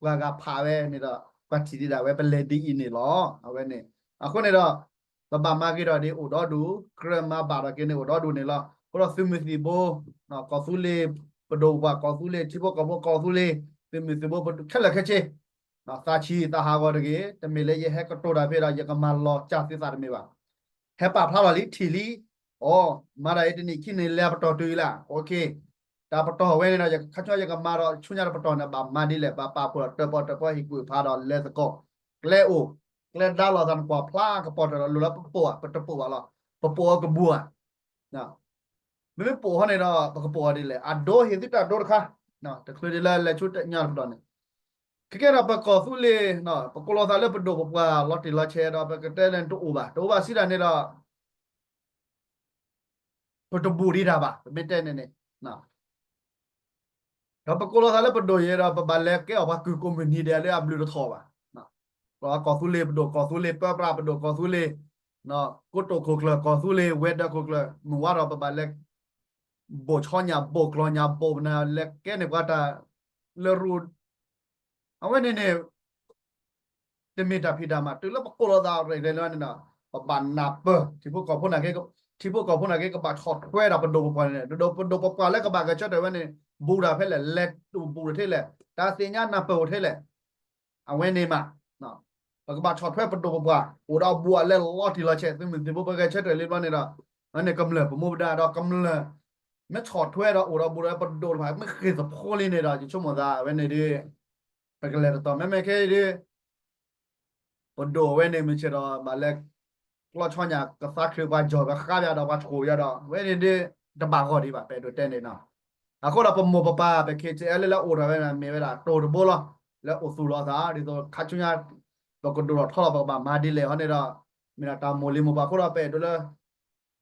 ပှၤဂၤဖးဝဲန့ၣ်ဒီး ပှၤထံၣ်ဒံးဒၣ်ဝဲ ပလဲၤဒ်အံၤန့ၣ်လီၤ. အဝဲန့ၣ် အဃိန့ၣ်ဒီး ပဘၣ်မၤဂ့ၤထီၣ်ဒံးအိၣ်ဒီဒူၣ် ကြၢးမၤဘၣ်ထီၣ်က့ၤန့ၣ်အိၣ်ဒီဒူၣ်န့ၣ်လီၤ. အဃိဒီးသုးမုၢ်သံၣ်ဘိ ကီၢ်သူလ့ၤ ပဒိၣ်ပပှၢ်ကီၢ်သူလ့ၤ ထံဖိကီၢ်ဖိကီၢ်သူလ့ၤ သုးမုၢ်သံၣ်ဘိခဲလၢာ်ခဲဆ့ သးဆံးသးဟးဂီၤတဂ့ၤ. တမ့ၢ်လၢယဟဲကတိၤတၢ်ဖဲဒီး ယကမၤလီၤစၢ်သုသးတမ့ၢ်ဘၣ်. ဟဲပာ်ဖျါလီၤလံ ထံၣ်လံ အိ မၤတၢ်အံၤတနံၣ်ခံနံၣ် လဲၤပတီၢ်တုၤလံ တၢ်ပတီၢ်ဝဲန့ၣ်ဒီး ယခါဆူညါယကမၤဒီး ဆူညါတပတီၢ်န့ၣ် ဘၣ်မၤဒ်လဲၣ် ဘၣ်ပာ်ဖှိၣ်ဒီးတၢၣ်ပီၣ်တၢၣ်ပီဟ့ၣ်ကူၣ်ဖးဒီးလဲၤသကိး ကျဲအိၣ် ကျဲဒါလီၤသး နကွၢ်ဖျါကပီၤတၢၢ်ဒီး လိၣ်လၢပပိာ်ဧါ ပတပိာ်ဘၣ်လီၤ. ပပိာ်အကဘူဧါ မ့မ့ၢ်ပိာ်ဟီန့ၣ်ဒီး ပကပိာ်အီၤဒ်လဲၣ် အဒိဟ့ၣ်သုတၢ်ဒိတခါ တချုးဒ်လၢလဲၤဆူညါတပတီၢ်န့ၣ် ခဲကဲဒီးပကီၢ်သူလ့ၤ ပကိးလီၤသးလၢပဒိၣ်ပပှၢ်လီၤတံၢ်လီၤဆဲးဒီး ပကတဲလၢတအိၣ်ဘၣ် တအိၣ်ဘၣ်စံးဒၣ်န့ၣ်ဒီး ပတဘူးဒံးတၢ်ဘၣ် ပမ့ၢ်တဲန့ၣ်န့ၣ် ဒီးပကိးလီၤသးလၢပဒိၣ်ယဲဒီး ပဘၣ်လဲၤကဲအီၤပှၤကုၢ်ကိးမုၢ်နံၤဒဲးလၢအဘျုးတထီၣ်ဘၣ်. ကီၢ်သူလ့ၤပဒိၣ် ကီၢ်သူလ့ၤပၢပြး ပဒိၣ်ကီၢ်သူလ့ၤ ကိတိာ်ခိၣ်ကျၢၢ် ကီၢ်သူလ့ၤဝဲၤဒၢးခိၣ်ကျၢၢ် မုၢ်ဝါဒီးပဘၣ်လဲၤ ဘိၣ်ဆီညၣ်ဘိၣ်ကျီၢ်ညၣ်ဘိၣ်ပနၢ် လဲၤကဲန့ၢ်ပှၤတၢ်လၢရူ အဝဲန့ၣ်န့ၣ် တမ့ၢ်တၢ်ဖံးတၢ်မၤ တုၤလၢပကိးလီၤသးရဲၣ်ရဲၣ်လၢန့ၣ်ဒီး ပဘၣ်နၢ်ပၢၢ် ထံဖိကီၢ်ဖိနာ်က့ ထံဖိကီၢ်ဖိနာ်က့ ကဘၣ်ဆီၣ်ထွဲဒီးပဒိၣ်ပပှၢ်န့ၣ် ဒိၣ်ပဒိၣ်ပပှၢ်လၢကဘၣ်ဂဲၤဆၢထၢၣ်ဝဲန့ၣ် ဘူးဒၣ်ဖဲလဲၣ် လဲၤတူၢ်ဘူးဒၣ်ထဲလဲၣ် တၢ်သ့ၣ်ညါနၢ်ပၢၢ်အိၣ်ထဲလဲၣ် အဝဲန့ၣ်မး ပကဘၣ်ဆီၣ်ထွဲပဒိၣ်ပပှၢ် အိၣ်ဒီးဘူးအလဲၢ်လီၤတံၢ်လီၤဆဲး သုးမုၢ်သံၣ်ဘိပဂဲၤဆၢထၢၣ်လံဘျီန့ၣ်ဒီး အဝဲန့ၣ်ကမျၢၢ်ပမူပဒါဒီးကမျၢၢ် မ့ၢ်ဆီၣ်ထွဲဒီးအိၣ်ဒီးဘူးဒီးပဒိၣ်တဖၣ် မ့ၢ်ဃ့ၢ်သဖှိလံန့ၣ်ဒီး ယဆိကမိၣ်သး အဝဲန့ၣ်ဒ် ပကလဲၤတတီၤ မ့မ့ၢ်ခဲအံၤဒ် ပဒိၣ်ဝဲန့ၣ် မုၢ်ဆ့ၣ်ဒီး ဘၣ်လဲၤ ကျီဆီညၣ်ကသါချုးပှၤ ကၠီၣ်ပှၤဃါပှၤဒီးပှၤဆိၣ်ပှၤဒီး ဝဲန့ၣ်ဒ် တဘၣ်ဂီၢ်ဒံးဘၣ် ပအဲၣ်ဒိးတဲန့ၣ်နီၤ. အဃိဒီးပမိၢ်ပပၢ် ပ K T L လၢအိၣ်ထီၣ်ဝဲန့ၣ် မ့ၢ်ဝဲဒၣ်တိၤတဘိလီၤ. လၢအိၣ်သူၣ်လီၤသး ဒ်သိးခါဆူညါ ပကဒိၣ်ထီၣ်ထီလီၤ ပကဘၣ်မၤဒ်လဲၣ်ဟီန့ၣ်ဒီး မ့ၢ်ဒၣ်တၢ်မိၢ်လံၤမိၢ်ပှၢ်အဃိဒီး ပအဲၣ်ဒိးလၢ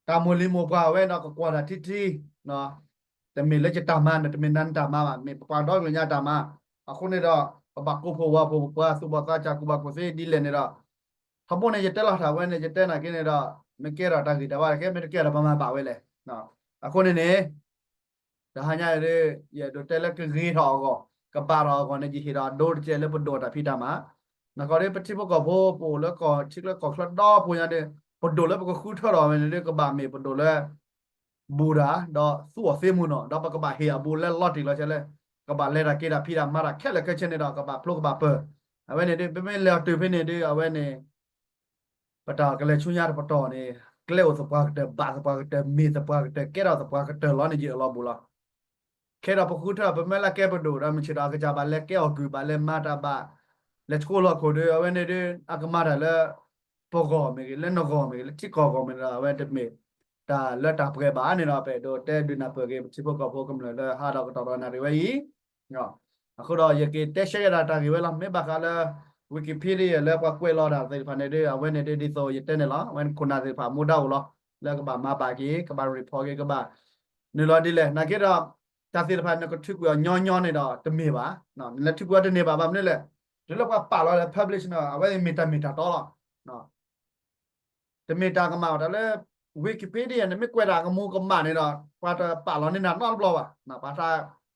တၢ်မိၢ်လံၤမိၢ်ပှၢ်ဝဲဒီး ကကွၢ်တၢ်ထံထံ တမ့ၢ်လၢယတၢ်မၤန့ၣ် တမ့ၢ်နၤနတၢ်မၤဘၣ် မ့ၢ်ပပှၤဒီကလုာ်ညါတၢ်မၤ. အဃိန့ၣ်ဒီး ပဘၣ်ကိးဖှိၣ်ဝၤဖှိၣ် ပပှၤသူၣ်ဘီၣ်သးစၢ် ကူၣ်ဘၣ်ကူၣ်သ့ဒ်လဲၣ်န့ၣ်ဒီး ထီဘိန့ၣ် ယတဲလီၤတၢ်ဝဲန့ၣ် ယတဲနာ်က့န့ၣ်ဒီး မ့ၢ်ကဲထီၣ်တၢ်ဂံၢ်တၢ်ဘါတကဲ မ့ၢ်တကဲထီၣ်ပမၤဘၣ်ဝဲလဲၣ်. အဃိန့ၣ်န့ၣ် တဟါညါအံၤဒ် ယအဲၣ်ဒိးတဲလၢကဂ့ၤထီၣ်အဂီၢ် ကဘၣ်ထီၣ်အဂီၢ်န့ၣ် ယဟ့ၣ်ဒီးအဒိတကဲလၢပဒိၣ်တၢ်ဖံးတၢ်မၤ. နကီၢ်ဒ်ပထံဖိကီၢ်ဖိ ပအိၣ်လၢကီၢ်ထံချၢကီၢ်ချၢဒီဖိညါဒ် ပဒိၣ်လၢပကဃုထၢထီၣ်ဝဲန့ၣ်ဒ် ကဘၣ်မ့ၢ်ပဒိၣ်လၢ ဘူးတၢ် ဒီးသူအီၤသ့မုၢ်နီၤ ဒီးပကဘၣ်ဟ့ၣ်အဘူးလၢလီၤတံၢ်လီၤဆဲးလၢ ကဘၣ်လဲၤတၢ်က့ၤတၢ်ဖံးတၢ်မၤတၢ်ခဲလၢာ်ခဲဆ့န့ၣ်ဒီး ကဘၣ်ဖျိကဘၣ်ပၢၢ်. အဝဲန့ၣ်ဒ် ပမ့ၢ်လဲၤအီၤတုၤဖဲန့ၣ်ဒ် အဝဲန့ၣ် ပတၢ်ကလဲၤဆူညါတပတီၢ်န့ၣ် ကျဲအိၣ်သပှၢ်ကတၢၢ် ဘၣ်သပှၢ်ကတၢၢ် မ့ၢ်သပှၢ်ကတၢၢ် ကဲထီၣ်သပှၢ်ကတၢၢ်လီၤန့ၣ် ယအၢၣ်လီၤဘူးလီၤ. ခဲဒီးပဃုထၢ ပမ့ၢ်လၢကဲပဒိၣ်ဒီး မုၢ်ဆ့ၣ်ဒီးအကစၢ်ဘၣ်လဲၤကဲအီၣ်ကုၢ် ဘၣ်လဲၤမၤတၢ်ဘၣ် လဲၤဆှိလီၤခိၣ်ဒီး အဝဲန့ၣ်ဒ် အကမၤတၢ်လၢ လၢပဂီၢ်မ့ၢ်ဂ့ၤ, လၢနဂီၢ်မ့ၢ်ဂ့ၤ, လၢထံကီၢ်ဂီၢ်မ့ၢ်ဂ့ၤဒီး အဝဲတမ့ၢ်တၢ်လၢတၢ်ပှဲၤဘၣ်န့ၣ်ဒီး ပအဲၣ်ဒိးတဲဒုးနၢ်ပၢၢ်က့ၤ ပထံဖိကီၢ်ဖိကမျၢၢ်လၢဟးထီၣ်ကတီၢ်ဒီးနၣ်ရံၣ်ဝဲအံၤ အဃိဒီးယက့ၤတဲရှဲက့ၤဒၣ်တၢ်ဂ့ၢ်ဝဲလီၤ. မ့ၢ်ဘၣ်ဃးလၢ Wikipedia လၢပှၤကွဲးလီၤတၢ်သ့ၣ်တဖၣ်န့ၣ်ဒီး အဝဲန့ၣ်ဒီးဒ်သိးယတဲန့ၣ်လီၤ. အဝဲန့ၣ်ခိၣ်နၢ်သ့ၣ်တဖၣ်မူဒါအိၣ်လီၤ. လၢကဘၣ်မၤဘၣ်က့ၤ, ကဘၣ် report က့ၤ, ကဘၣ်နုာ်လီၤဒ်လဲၣ်. နာ်က့ဒီး တၢ်သ့ၣ်တဖၣ်နကထုးကွံာ်အီၤညီညီန့ၣ်ဒီးတမ့ၢ်ဘၣ်. နလဲၤထုးကွံာ်အီၤတန့ၢ်ဘၣ်. ဘၣ်မနုၤလဲၣ်, တုၤလၢပှၤပာ်လီၤလၢ publish န့ၣ် အဝဲမ့ၢ်တၢ်မ့ၢ်တၢ်တီလီၤ. တမ့ၢ်တၢ်ကမၣ်ဘၣ်. တၢ်လၢ Wikipedia န့ၣ် မ့ၢ်ကွဲးတၢ်ကမူၤကမၣ်န့ၣ်ဒီး ပှၤတပာ်လီၤန့ၢ်နၤနီတဘျီဘၣ်. ပှၤ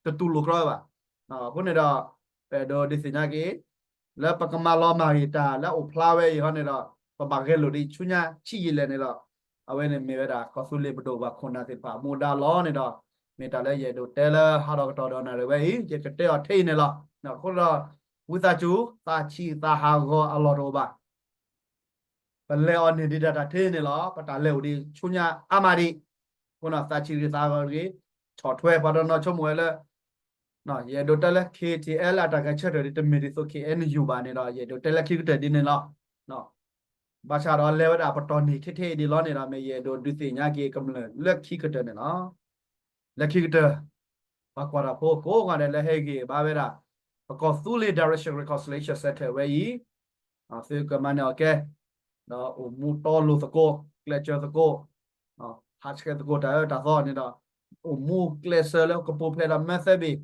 တတူၢ်လိာ်ကြီဘၣ်. အဃိန့ၣ်ဒီး ပအဲၣ်ဒိးဒုးသ့ၣ်ညါက့ၤ လၢပကမၤလီၤမၢ်ဂ့ၤတၢ်လၢအအိၣ်ဖျါဝဲအံၤဟီန့ၣ်ဒီး ပဘၣ်ဂဲၤလိာ်ဒ်ဆူညါဆံးယံာ်လဲၣ်န့ၣ်ဒီး အဝဲန့ၣ်မ့ၢ်ဝဲဒၣ်ကီၢ်သူလ့ၤပဒိၣ်ပှၤခိၣ်နၢ်သ့ၣ်တဖၣ်မူဒါလီၤန့ၣ်ဒီး မ့ၢ်တၢ်လၢယအဲၣ်ဒိးတဲလၢဟးထီၣ်ကတီၢ်ဒီးနၣ်ရံၣ်ဝဲအံၤ ယကတဲအီၤထဲအံၤန့ၣ်လီၤ. အဃိဒီး ဝံသးစူၤ သးဆံးသးဟးဂီၤအလီၢ်တအိၣ်ဘၣ်. ပလဲၤအီၤန့ၢ်ဒံးဒၣ်တၢ်ထဲန့ၣ်လီၤ. ပတၢ်လဲၤအိၣ်ဒံးဆူညါအါမးဒံး. အဃိန့ၣ် သးဆံးသးဟးဂီၤတဂ့ၤ, ဆီၣ်ထွဲပှၤတနီၤဆိကမိၣ်ဝဲလၢ ယအဲၣ်ဒိးတဲလၢ KTLA အတၢ်ဂဲၤဆၢထၢၣ်ဒ်တမ့ၢ်ဒ်သိး KNU ဘၣ်န့ၣ်ဒီး ယအဲၣ်ဒိးတဲလၢခံကတၢၢ်ဒ်န့ၣ်လီၤ. ဘၣ်ဆၣ်ဒီးလဲၤဝဲဒၣ်ပတီၢ်န့ၢ်ထဲထဲအံၤဒံးလီၤန့ၣ်ဒီး မ့ၢ်ယအဲၣ်ဒိးဒုးသ့ၣ်ညါက့ၤကမျၢၢ်လၢခံကတၢၢ်န့ၣ်လီၤ. လၢခံကတၢၢ် ပှၤကွၢ်တၢ်ဖိကိးဂၤဒဲးလၢဟဲဂ့ၤဘၣ်ဝဲဒၣ် ပကီၢ်သူလ့ၤ Direction Reconciliation Center ဝဲအံၤ သုကမၤန့ၢ်အီၤကဲ ဒီးအိၣ်မူတီလိၤသကိး ကျဲးစၢးသကိး ဟးဆှဲးသကိးတၢ်အၢတၢ်သီန့ၣ်ဒီး အိၣ်မူကျဲးစၢးလၢကပူၤဖျဲးဒီးမၢသၢဘ့ၣ်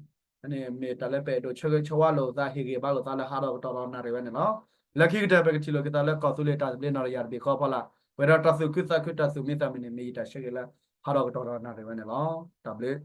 န့ၣ်မ့ၢ်တၢ်လၢပအဲၣ်ဒိးဆၢဂ့ၤဆၢဝါလိာ်သး ဟ့ၣ်ဂံၢ်ဘါလိာ်သးလၢဟးထီၣ်ကတီၢ်ဒီးနၣ်ရံၣ်ဝဲန့ၣ်လီၤ. လၢခံကတၢၢ် ပကထံၣ်လိာ်က့ၤသးလၢကီၢ်သူလ့ၤတၢ်သဘျ့နီၢ်တယၢ်တဘ့ၣ်ဃီဖီလာ် ပှဲၤဒီးတၢ်သူၣ်ခုသးခုတၢ်သူၣ်မံသးမုာ်န့ၣ် မ့ၢ်ယတၢ်ဆၢဂ့ၤလၢဟးထီၣ်ကတီၢ်ဒီးနၣ်ရံၣ်ဝဲန့ၣ်လီၤ. တၢ်ဘျုး